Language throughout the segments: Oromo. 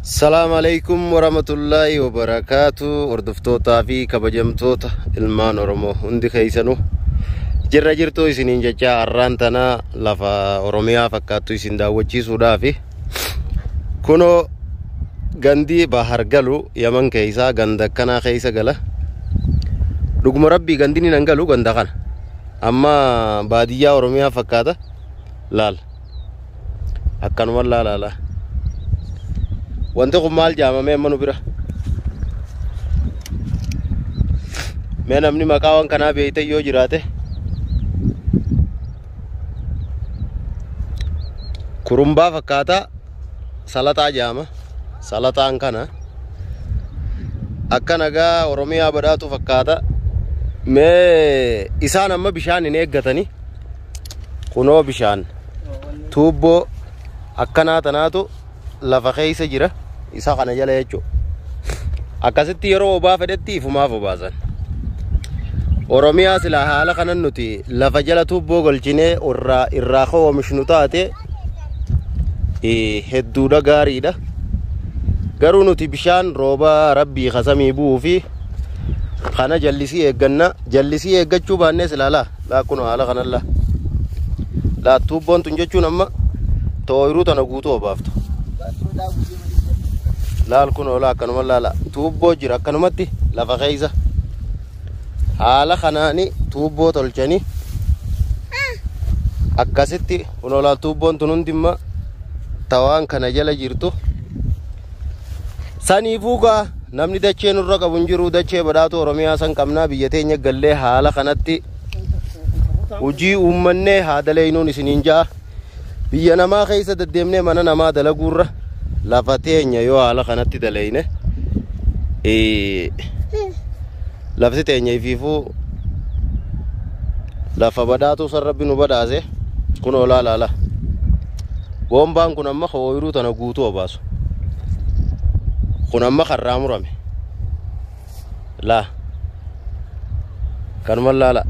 Salaam alaikum warahmatullahi wabarakatuh. Hordoftootaa fi kabajamtoota ilmaan Oromoo hundi keessanuu jirra jirtuu isiniin jecha har'aan tana lafa Oromiyaa fakkaattu isin daawwachiisuudhaafi kunoo gandii Bahar galu Yaman keessaa ganda akkanaa keessa gala. Dhuguma rabbii gandini nan galu ganda kana. Amma baadiyyaa Oromiyaa fakkaata laal. Akkanuma laalaala. Wanti kun maal jaamamee amma nu bira? Mee namni maqaa waan kanaa beektan yoo jiraate kurumbaa fakkaataa salaxaa jaama. Salaxaan kana akka nagaa Oromiyaa badhaatu fakkaata. Mee isaan amma bishaan hin eeggatani. Kunoo bishaan tuubboo akkanaa tanaatu lafa keessa jira. Isa kana jala jechuudha. Akkasitti yeroo obaa fedhetti ifumaaf obaasan. Oromiyaa silaa haala kanan nuti lafa jala tuubboo galchinee irraa oomishnu taate hedduudha gaariidha. Garuu nuti bishaan rooba rabbii kasamii bu'uu fi kana jallisii eegganna. Jallisii eeggachuu baannee silaa laa laa kun haala kanan laa. Laa tuubboon tun jechuun amma tooyiruu tana guutuu obaaftu. Laal kun oolaa akkanuma laala. Tuubboo jira akkanumatti lafa keessa. Haala kanaani tuubboo tolchanii akkasitti kun oolaa tuubboon tun hundimma tawaan kana jala jirtu. Saniifuu gaa namni dachee nurra qabu hin jiru dachee badhaatu Oromiyaa san qabnaa biyya teenya gallee haala kanatti hojii uummannee haa daleynuun isiniin ja'a. Biyya namaa keessa deddeemnee mana namaa dalaguurra lafa teenya yoo haala kanatti daleyne lafti teenya ifiifuu lafa badhaatu san rabbi nu badhaase kun oolaa laala. Boombaan kun amma ooyiruu tana guutuu obaasu. Kun amma karraa murame. Laa. Kanuma laala.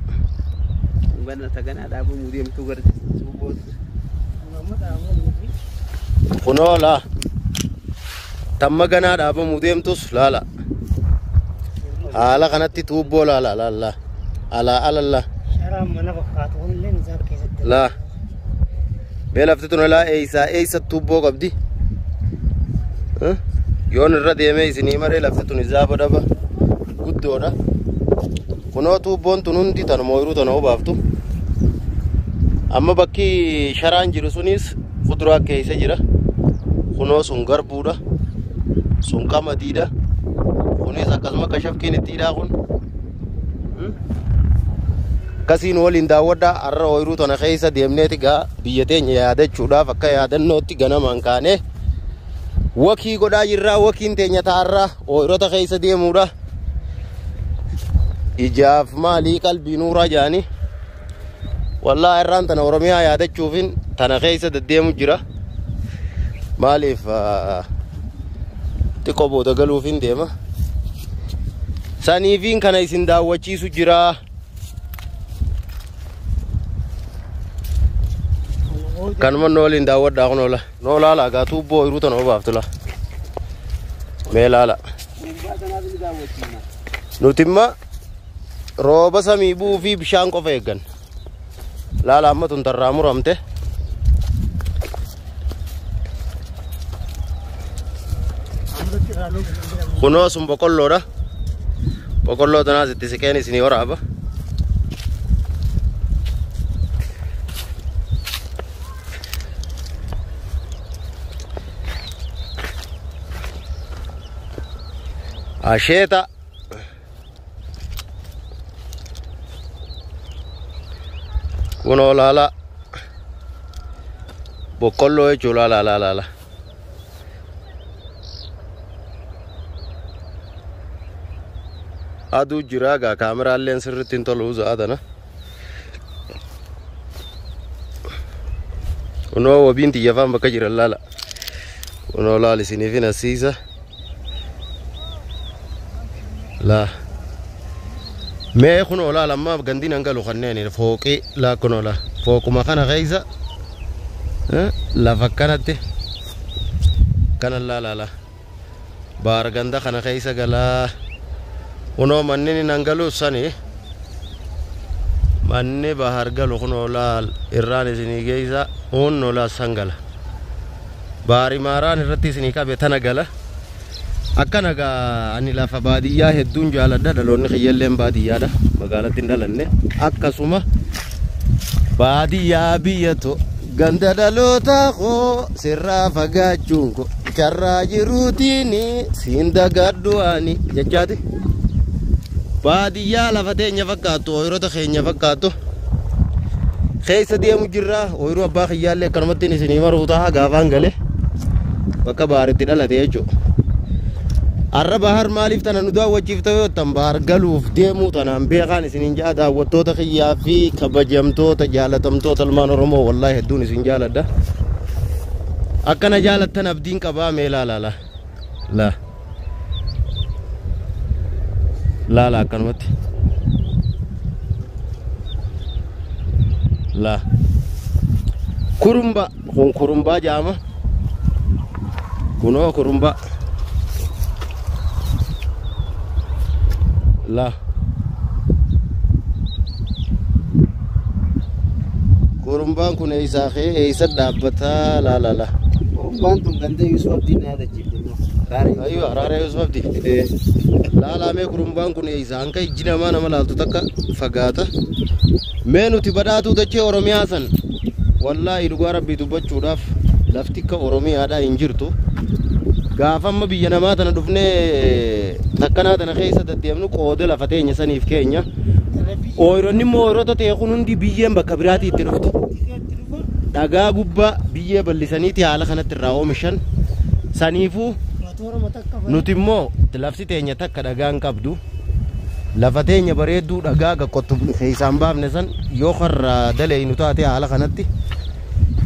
Kunoo laa. Tamma ganaa dhaabamuu deemtus laala. Haala kanatti tuubboo laala laala. Alaa alalla. Laa. Mee lafti tun laa eeysaa eeysa tuubboo qabdi. Yoon irra deemee isinii maree lafti tun zaafa dhaba guddoodha. Kunoo tuubboon tun hundi tanuma ooyiruu tana obaaftu. Amma bakki sharaan jiru sunis kuduraa keessa jira. Kunoo sun garbuudha. Sun qamadiidha. Kunis akkasuma akka shafkiin itti hidhaa kun. Akkasiin waliin daawwadhaa har'a ooyiruu tana keessa deemneeti gaa biyya teenya yaadachuudhaaf akka yaadannootti ganamaan kaanee wakii godhaa jirraa wakiin teenya taarraa ooyiroota keessa deemuudha. Ijaaf maalii qalbii nuuraa jaanii wallaahi irraan tana Oromiyaa yaadachuufin tana keessa deddeemu jira. Maaliif xiqqoo booda galuufin deema. Saniifiin kana isin daawwachiisu jira. Kanuma nu waliin daawwadhaa kun oola. Noo laala gaa tuubboo ooyiruu tana obaaftu laa. Mee laala. Nuti imma rooba samii bu'uu fi bishaan qofa eegganna. Laala amma tun tarraa muramte. Kunoo sun boqqolloodha. Boqqolloo tanaas itti siqeen isinii waraaba. Asheeta. Kunoo laala. Boqqolloo jechuun laala laala laala. Aduu jira gaa kaameraalleen sirriitti hin tolu za'a tana. Kunoo wabiin xiyyafaan bakka jiran laala. Kunoo laal isiniif hin asiisa. Laa. Mee kunoo laal amma gandiin hangalu kanneen fooqii laa kunoo laa. Fooquma kana keessa lafa akkanatti kana laa laa laa. Baar ganda kana keessa galaa. Kunoo manni nan galu sani. Manni bahar galu kunoo laal irraan isinii geessa hunnoo laal san gala. Baari maaraan irratti isinii qabe tana gala. Akkana gaa ani lafa baadiyyaa hedduun jaaladha. Dhaloonni kiyyalleen baadiyyaadha. Magaalatti hin dhalanne. Akkasuma baadiyyaa biyya to ganda dhaloota koo sirraa fagaachuun koo carraa jiruutiin siin dagadhu ani jechaati. Baadiyyaa lafa teenya fakkaattu ooyiroota keenya fakkaattu keessa deemu jirra. Ooyiruu abbaa kiyyaallee akkanumatti isinii maruu ta'a gaafaan gale bakka baaritti dhalate jechuudha. Arra bahar maaliif tana nu daawwachiifta yoo ta'an bahar galuuf deemuu tanaan beekaan isiniin ja'a daawwattoota kiyyaa fi kabajamtoota jaalatamtoota ilmaan Oromoo wallaahi hedduun isin jaaladha. Akkana jaalattan abdiin qabaa mee laala la. La. Laala akkanumatti. La. Kurumba kun kurumbaa jaama. Kunoo kurumba. La. Kurumbaan kun eessaa ka'ee eessa dhaabbataa la la la. Kurumbaan tun ganda Yusuf Abdii na yaadachiifte. Ayyo araara Yusuf Abdii. Laalaa mee kurumbaan kun eessa hanka ijji namaa nama laaltu takka fagaata. Mee nuti badhaatuu dachee Oromiyaa san wallaahi dhugaa rabbii dubbachuudhaaf lafti akka Oromiyaadhaa hin jirtu. Gaafa amma biyya namaa tana dhufnee takkanaa tana keessa deddeemnu qooda lafa teenya saniif keenya. Ooyironni immoo ooyirota ta'e kun hundi biyyeen bakka biraatii itti dhufti. Dhagaa gubbaa biyyee bal'isaniiti haala kanatti irraa oomishan. Saniifuu nuti immoo lafti teenya takka dhagaa hin qabdu. Lafa teenya bareedduu dhagaa gaqqottu keessaan baafne san yoo karraa daleeynu taate haala kanatti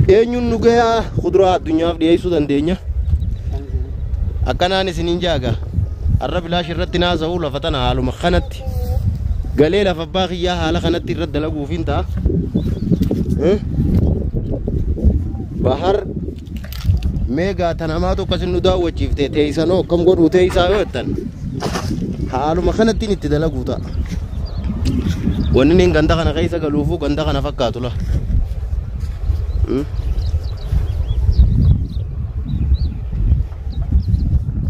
eenyuun nu gahaa kuduraa addunyaaf dhiyeessuu dandeenya. Akkanaan isiniin jaaga har'a bilaash irratti naasa'uu lafa tana haaluma kanatti galee lafa abbaa kiyyaa haala kanatti irratti dalaguuf hin ta'a. Bahar meegaa tanamaatu akkasin nu daawwachiifte teessanoo akkam godhuu teessaa yoo jettan haaluma kanattiin itti dalaguu ta'a. Wanni inni ganda kana keessa galuufuu ganda kana fakkaatu la.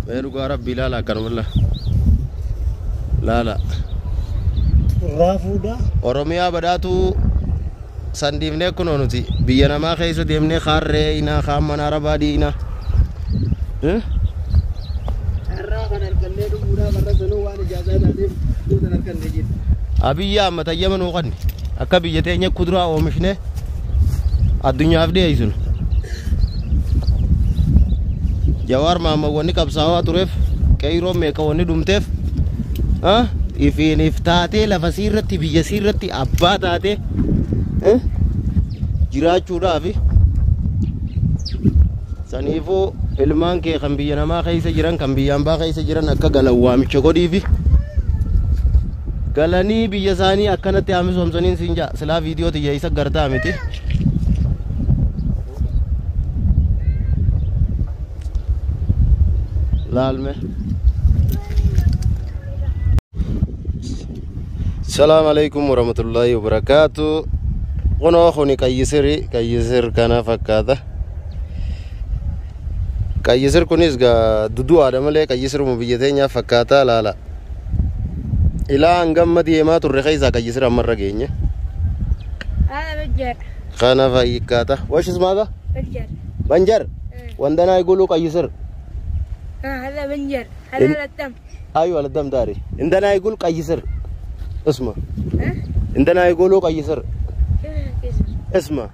Mee dhugaa rabbii ilaala akkanuma laala. Raafuudha. Oromiyaa badhaatuu san dhiifnee kunoo nuti biyya namaa keessa deemnee kaan re'inaa kaan mana arabaa dhiinaa. Carraa kan harkallee dhuguudhaaf har'a sanuu waan ijaazaa taateef duutan harkallee jiru. Abiyyi amma tayyama nuu kanne akka biyya teenya kuduraa oomishne addunyaaf dhiyeessinu. Jawaar Mahammad wanni qabsaa'aa tureef qeyroo meeqa wanni dhumteef ifiin if taatee lafa siirratti biyya siirratti abbaa taatee jiraachuudhaaf saniifuu ilmaan kee kan biyya namaa keessa jiran kan biyya hambaa keessa jiran akka galan waamicha godhiifi galanii biyya isaanii akkanatti haamisoomsaniin siin ja'a silaa viidiyoo tiyya isa gartaa miti. Laalme. Salaamu alaikum warahmatullahi wabarakaatu. Kunoo kuni qayyisiri qayyisir kana fakkaata. Qayyisir kunis gaa dudu'aadha malee qayyisiruma biyya teenyaa fakkaataa laala. Ilaa hangamma deemaa turre keessaa qayyisir ammarra geenye. هذا بنجر. Kana fakkaata. Wash ismaadha? بنجر. Banjar. Wandanaa يقولوا qayyisir. هذا بنجر. هذا للدم. ايوه للدم داري. عندنا يقول قيصر. اسمه. ها؟ عندنا يقولوا قيصر. كيف اسمه.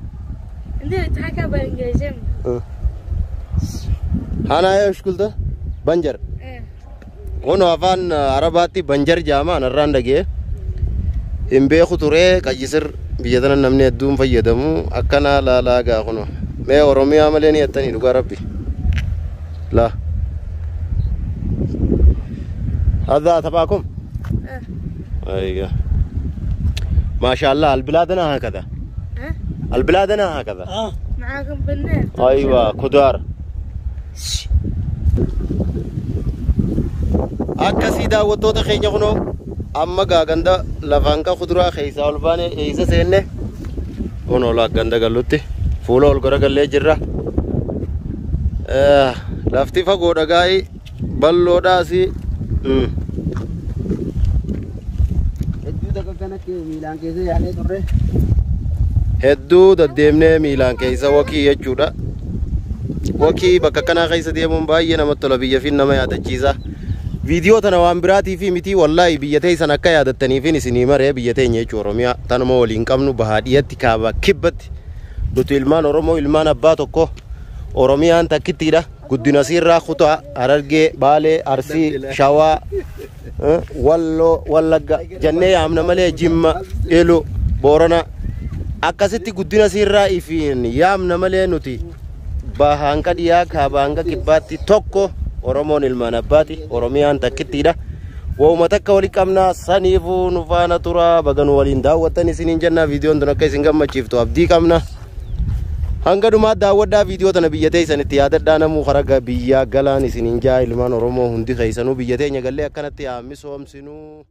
انت تحكى بالانجليزي. انا ايش قلت؟ بنجر. Kun afaan Arabaatti banjar jedhama anarraan dhagee. Hin beeku ture qayyisir biyya tana namni hedduun fayyadamu akkana laalaa gaa kun. Mee Oromiyaa malee ni jettanii dhugaa rabbi. La. هذا تبعكم؟ ايوه ما شاء الله البلادنا هكذا. ها؟ البلادنا هكذا. معاكم بالنار. ايوه كدار. Akkasii daawwattoota keenya kunoo amma gaa ganda lafaan ka kuduraa keessaa ol baane eessa seenne kunoo laa ganda gallutti fuula ol garagallee jirra. Lafti fagoodha gaa'ii bal'oodhaasi. Hedduu takka kana miilaan keessa yaanee turre. Hedduu deddeemnee miilaan keessa wakii jechuudha. Wakii bakka kanaa keessa deemuun baay'ee namatti tola biyya fi nama yaadachiisa. Viidiyoo tana waan biraatii fi miti wallaahi biyya teessan akka yaadattaniifin isinii maree biyya teenya jechuudha Oromiyaa tanuma waliin qabnu bahaa dhiyatti kaaba kibbatti nuti ilmaan Oromoo ilmaan abbaa tokko Oromiyaan takkittiidha. Guddina siirraa kutaa Harargee, Baalee, Arsii, Shawaa, Walloo, Wallagga jennee yaamna malee Jimma, Elu, Boorana akkasitti guddina siirraa ifiin yaamna malee nuti bahaa hanga dhiyaa kaabaa hanga kibbaatti tokko Oromoon ilmaan abbaati Oromiyaan takkittiidha. Waa'uma takka wali qabnaa saniifuu nu faana turaa baga nu waliin daawwattan isiniin jenna viidiyoon tun akka isin gammachiiftu abdii qabna. Hanga dhumaa daawwadhaa viidiyoo tana biyya teessan itti yaadadhaa namuu karaa biyyaa galaan isiniin jaa ilmaan Oromoo hundi keessanuu biyya teenya gallee akkanatti haa misoomsinuu.